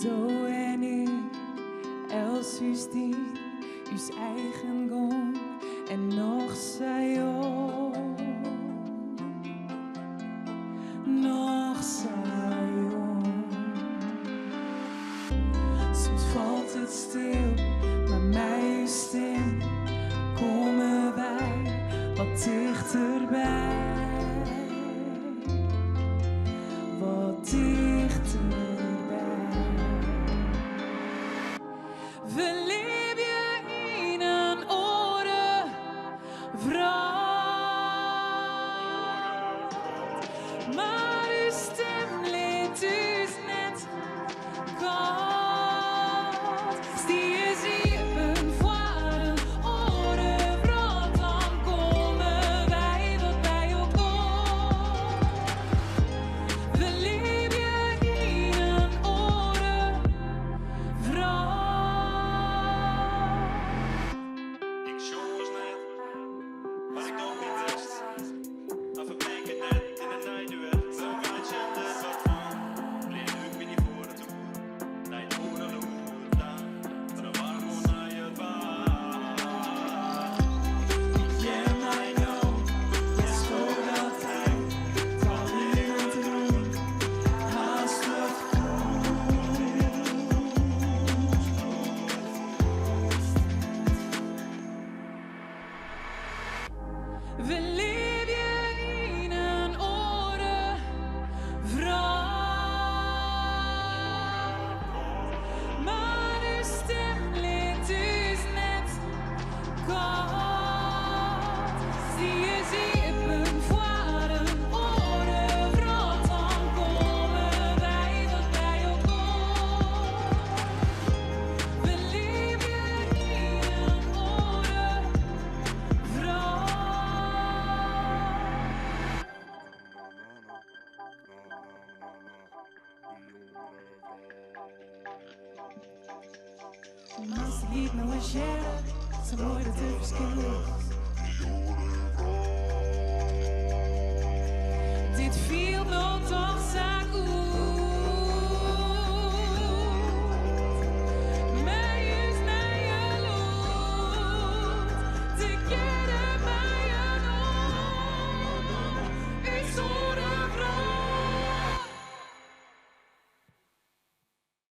Do en ik, elts ús ding, ús eigen gong en noch sa jong. Noch sa jong. Soms falt it stil, mar mei ús stim komme wy wat tichterby. Wat tichterby. We libje yn in oare wrâld, mar ús stim lit ús net kâld. Stean ús iepen foar in oare wrâld, dan komme wy wat by elkoar. We libje yn in oare wrâld. Ik sjong oars net, mar ik doch myn bêst. Mar ferbrek it net yn in nij duet. We meitsje der wat fan. Rin út myn ivoaren toer, nei it oare lûd ta. Fan de waarm oan nei it waar. Hear my no, hearsto dat ek? Troch it rûn, hast it fûst. We libje yn in oare wrâld, mar ús stim lit ús net kâld. Stean ús iepen foar in oare wrâld, dan komme wy wat by elkoar. We libje yn in oare wrâld. Moatst it no ris hearre, sa moai dat it ferskil is. Dit fielt no toch sa.